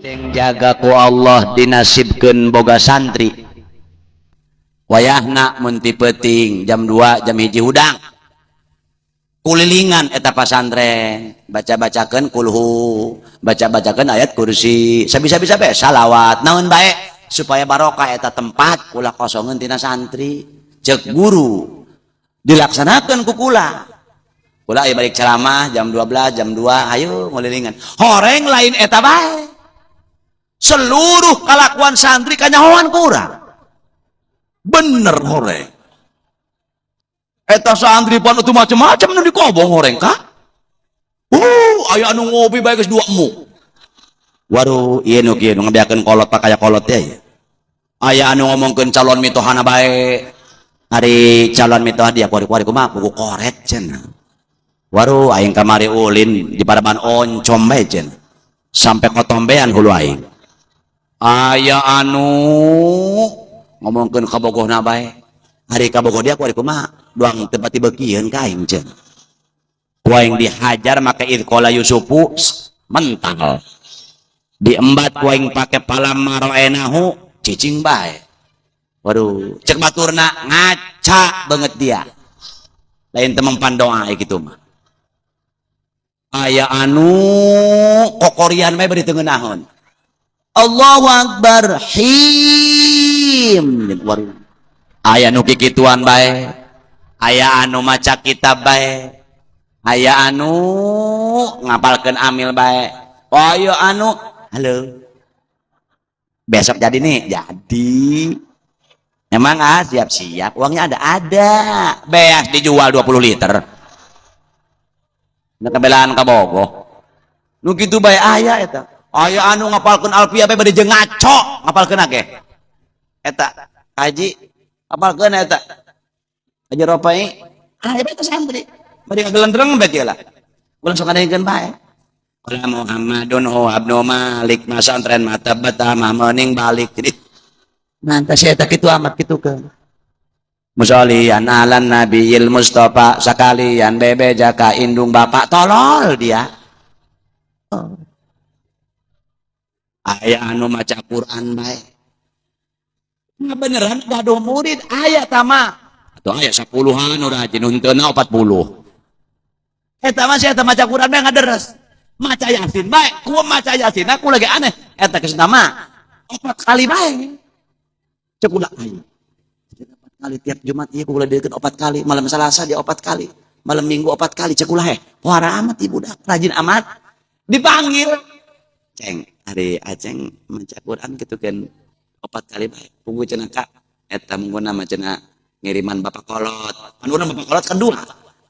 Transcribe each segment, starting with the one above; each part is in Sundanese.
Ceng jaga ku Allah dinasibkeun boga santri. Wayahna mun ti peuting jam 2 jam 1 hudang. Kulilingan eta pasantren, baca-bacakeun kulhu, baca-bacakeun ayat kursi, sabisa-bisa bae salawat, naon bae supaya barokah eta tempat ulah kosongeun tina santri. Ceuk guru dilaksanakeun ku kula. Kula aya balik ceramah jam 12, jam 2, ayo ngulilingan. Horeng lain eta bae. Seluruh kalakuan santri kanyahoan ku urang. Bener horeng. Eta santri pan itu macam-macam nu dikobong horeng kah? Aya anu ngopi bae geus 2 emuk. Waduh, ieu nu kieu nu ngabeakeun kolot pak kaya kolot ya. Aya anu ngomongkeun calon mitohana bae. Ari calon mitoha dia kuari-kuari kumaha buku koret cenah. Waduh, aing kamari ulin di paraban oncom bae cenah. Sampai kotombean hulu aing. Aya anu ngomongkeun kabogohna bae. Ari kabogoh dia kuari kumaha? Doang tempat dibekieun ka aing cenah. Ku aing dihajar make idqala Yusufu mental. Diembat ku aing pake palam maroenahu cicing bae. Waduh, cek baturna ngaca banget dia. Lain temempan doa gitu mah. Aya anu kokorian bae bari teu ngeunaheun. Allahu Akbar him. Waduh. Aya nu kikituan bae. Aya anu maca kitab bae. Aya anu ngapalkeun amil bae. Aya anu halo. Besok jadi nih, jadi. Emang ah siap-siap, uangnya ada ada. Beas dijual 20 liter. Nah kebelaan kabogoh. Nu kitu bae aya eta. Aya anu ngapalkeun alfiah bae bade jeung ngaco ngapalkeun ge. Eta haji apalkeun eta. Haji Ropai, aya bae teh santri. Bade ngagelentreng bae kieu lah. Ulah sok ngadengkeun bae. Qala Muhammadun huwa ibnu Malik masantren mata betah mah meuning balik. Jadi mantas eta kitu amat kitu ke. Musholian ala nabiyil Mustafa sakalian bebe jaka indung bapak tolol dia. Oh. Aya anu maca Quran bae. Nah, beneran gaduh murid aya tama. Atau aya 10-an udah rajin hunteuna 40. Eta mah sia eta maca Quran bae ngaderes. Maca Yasin bae, ku maca Yasin aku lagi aneh. Eta geus nama 4 kali bae. Cek ulah aing. 4 kali tiap Jumat ieu kula diekeun 4 kali, malam Selasa dia 4 kali, malam Minggu 4 kali. Cek ulah heh, pohara amat ibu budak, rajin amat. Dipanggil. Ceng, ari Aceng maca Quran kitu kan 4 kali bae. Punggu cenah ka eta mungguna mah cenah ngiriman bapak kolot. Pan urang bapak kolot kan 2.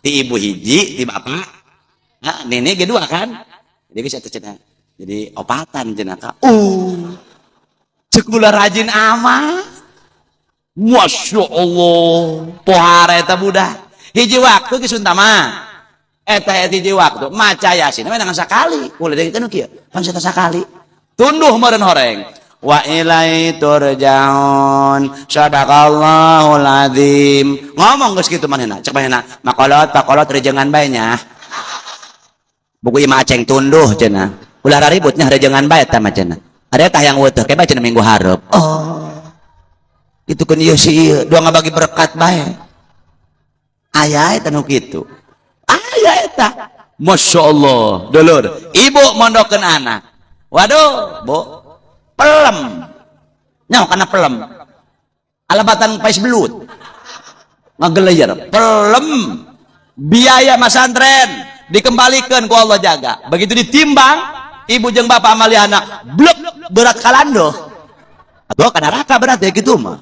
Ti ibu hiji, ti bapak. Nah, nenek ge 2 kan. Jadi geus eta cenah. Jadi opatan cenah ka. Cek ulah rajin amat. Masya Allah, pohara eta budak. Hiji waktu geus untama. Eta hiji waktu maca Yasin mah dengan sakali. Ulah deui kan kieu. Pan eta sakali. Tunduh meureun horeng. Wa ilaihi turja'un. Sadaqallahul azim. Ngomong geus kitu manehna. Cek manehna, makolot pakolot rejengan bae nya. Buku ieu mah Aceng tunduh cenah. Ulah raribut nya rejengan bae eta mah cenah. Ada tah yang weutuh ke bae cenah minggu hareup. Oh. Itu kan ieu si ieu dua ngabagi berkat bae. Aya eta nu kitu. Aya eta. Masya Allah, dulur. Ibu mondokeun anak. Waduh, Bu. Pelem. Nyaho kana pelem. Alabatan pais belut. Ngageleyer. Pelem. Biaya masantren dikembalikan ku Allah jaga. Begitu ditimbang, ibu jeung bapak amali anak, blek berat kalando. Atau kana neraka berat ya gitu mah.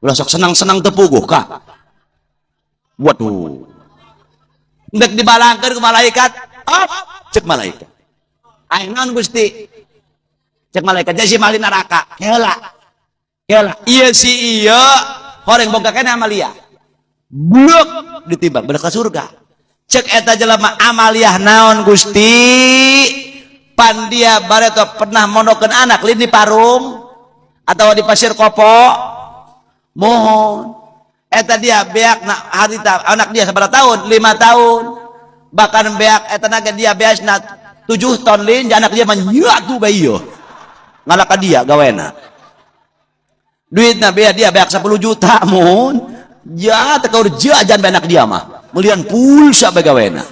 Ulah sok senang-senang tepuguh kak. Waduh. Ndek dibalangkeun ku malaikat, oh, cek malaikat. Aing naon Gusti? Cek malaikat jadi si mali neraka. Heula. Heula. Ieu si ieu horeng boga keneh amalia. Blek ditimbang bener ka surga. Cek eta jelema amaliyah naon Gusti? Pan dia bareto pernah mondokeun anak lin di Parung atau di Pasir Kopo. Mohon eta dia beak na harita anak dia sabaraha tahun? 5 tahun. Bahkan beak eta naga dia beasna 7 ton lin anak dia mah nyatu bae ieu. Ngalah ka dia gawena. Duitna bea dia beak 10 juta mun. Ja teu kaur jajan be anak dia mah. Melian pulsa be gawena.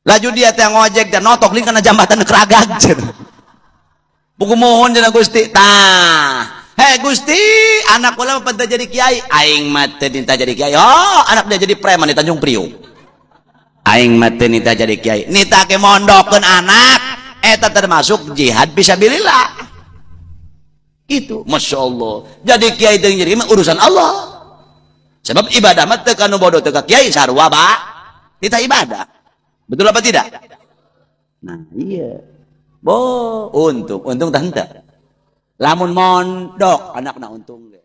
Laju dia teh ngojek teh notok link kana jambatan keragag cenah. Buku mohon cenah Gusti. Tah. Hei Gusti, anak kula mah jadi kiai. Aing mah teu minta jadi kiai. Oh, anak dia jadi preman di Tanjung Priok. Aing mah teu nita jadi kiai. Nita ke mondokkeun anak, eta termasuk jihad fisabilillah. Itu, Masya Allah. Jadi kiai teu jadi mah urusan Allah. Sebab ibadah mah teu kanu bodoh teu ka kiai sarua ba. Kita ibadah. Betul apa tidak? Nah, iya. Bo, untung, untung tah henteu. Lamun mondok anakna untung ge.